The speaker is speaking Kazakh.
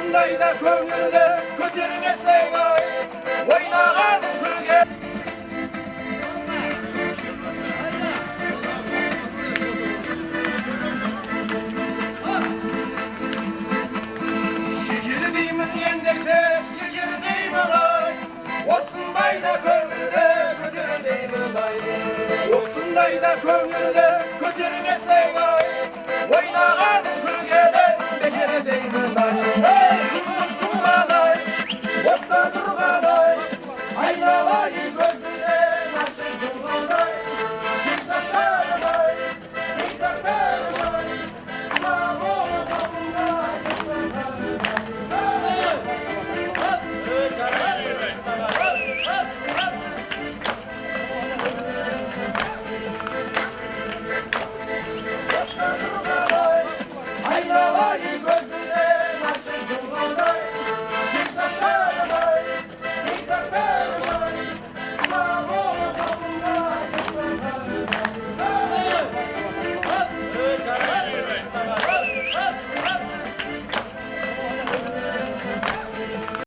Осындайда көңілді көтермесең ай, ойнаған күлген. Шекер деймін ендеше, шекер деймін ай, осындайда көңілді көтер деймін ай, осындайда көңілді көтермесең ай, ойнаған.